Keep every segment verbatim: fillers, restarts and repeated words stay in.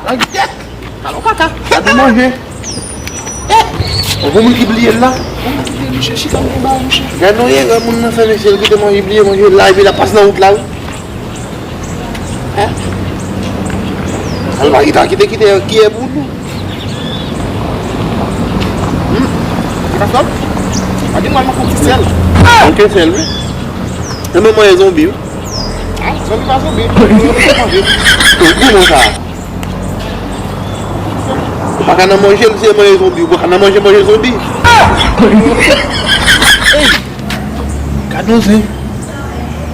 An gèt! Kalon kaka! Gade manje! Eh! Yon bon moun ki bliye l la. Mwen bliye mouche, chita m konba mouche. Gade non, ye, gade moun nan fè mesye, l kite manje, bliye manje l la, epi l ap pase nan wout la, wi. Hein? Al pa kite, kite, kite, kiyè pou nou. Hmm? Ki pa sòt? Pa di mwen, mwen fè ti sèl. Oke, sèl, wi. Mwen manje zonbi, wi. Ah, zonbi pa zonbi. Zonbi pa zonbi. Ou goumen sa. Ou pa ka nan manje, misye manje zonbi. Ou pa ka nan manje, manje zonbi. Ey! Gad non zen.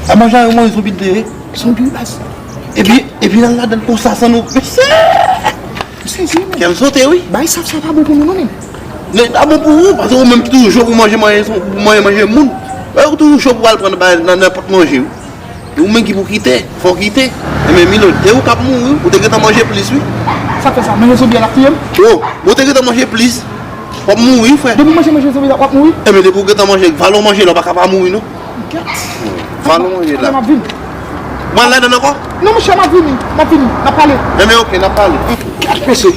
A manje a yo manje zonbi de. Zonbi baz. Epi, epi nan ladan konsa san nou. Mesye! M sezi, men. Kè m sote, wi. Bay sa, sa pa bon pou nou, non, men. Men, pa bon pou ou, paske ou menm ki toujou cho pou manje, manje, pou manje, manje moun. Wè, ou toujou cho pou al pran nan, nan nenpòt manje, wi. E ou menm ki pou kite, fò w kite. Enben, Milo, e ou k ap mouri, ou te gentan manje plis, wi. Sa k fè sa? Manje zonbi a l ap touye m? Oh, ou te gentan manje plis. W ap mouri, frè. Depi w manje, manje zonbi a, w ap mouri? Enben, depi w gentan manje, valè w manje la, w pa ka pa mouri, non. Gèt. Valè w manje la. M ap vini. Mwen ladan ankò? Non, monchè, m ap vini. M ap vini. N ap pale. Enben, oke, n ap pale. Gèt, mesye.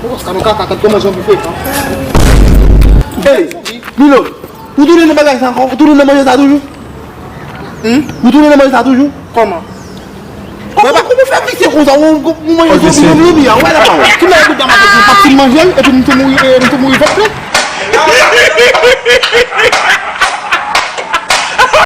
Ou konsa nou ka kakad kòman zonbi frekan. Ey, Milo, ou tounen nan bagay sa ankò? Ou tounen nan manje sa toujou? Hmm? Ou tounen nan manje sa toujou? Kòman? Kòman, kòman fè visye konsa? Ou, ou, ou manje zonbi, zonbi, zonbi a, wè la pa wè. Ki lè bout dam ap di, m pa t fin manje l, epi m tou mouri, e, m tou mouri vant plen.